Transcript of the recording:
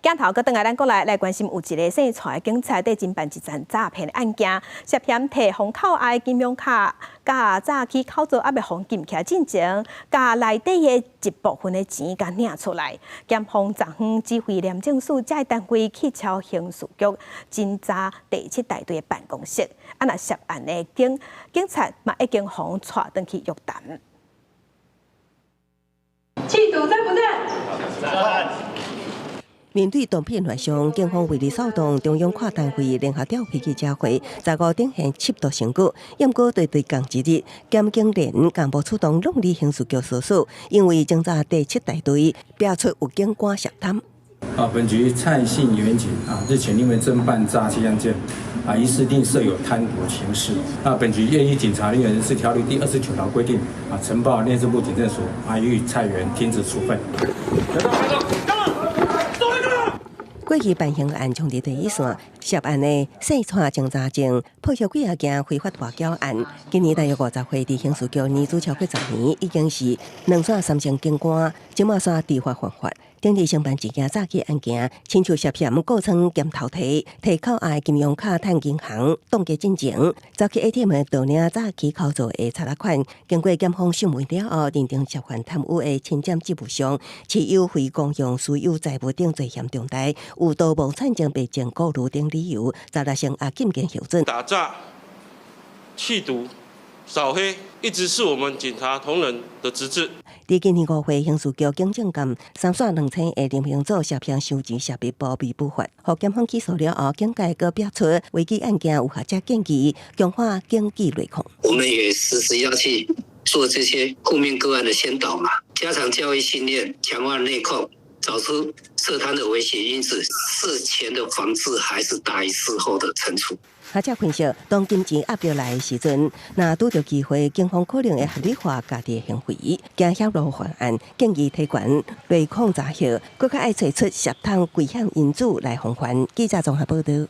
鏡頭閣轉來咱國內來關心，有一个姓蔡的警察佇偵辦一件詐騙案件，涉嫌提予扣押金融卡，佮早起扣做猶未予禁起來進前，共內底的一部分的錢共領出來。檢方昨昏指揮廉政署這个單位去敲刑事局偵查第七大隊的辦公室，啊若涉案的警察嘛已經予帶轉去約談。氣度讚不讚？讚。面對詐騙亂象，警方為了掃蕩中央跨單位聯合調配記者會，15展現緝毒成果。毋過對仝一日，檢警連幹部出動攏佇刑事局搜索，因為偵查第七大隊爆出有警官涉貪。啊，本局蔡姓員警啊，日前因為偵辦詐欺案件，啊，疑似另設有貪瀆情事。那本局願依警察人員人事條例第29條規定，啊，呈報內政部警政署，啊，予以蔡員停職處分。過去辦刑案衝佇第一線，涉案的姓蔡偵查證破獲幾仔件非法外繳案。今年大約50歲，佇刑事局年資超過10年，已經是兩線三星警官，這馬煞知法犯法。頂日承辦一件詐欺案件，親像涉嫌告倉兼偷提，提扣押金融卡趁銀行凍結進前，走去 ATM 盜領早期扣做的賊仔款。經過檢方訊問了後，認定涉嫌貪污的侵佔職務上持有非公用私有財物等罪嫌重大，有盜墓產證白證顧慮等理由，十六成押禁見核准。打詐、緝毒、掃黑，一直是我們警察同仁的職責。佇今年5月，刑事局警政幹三線兩千的林興祖涉嫌收錢涉密報備不法，予檢方起訴了後，警界閣表出違紀案件有學者建議強化警紀內控。我們也時時要去做這些負面個案的宣導嘛，加強教育訓練，強化內控，找出涉貪的危險因子，事前的防治還是大於事後的懲處。學者分析，當金錢壓力來的時陣，若拄著機會，警方可能會合理化家己的行為，驚險路犯案，建議提懸內控查核，閣較愛揣出涉貪危險因子來防範。記者綜合報導。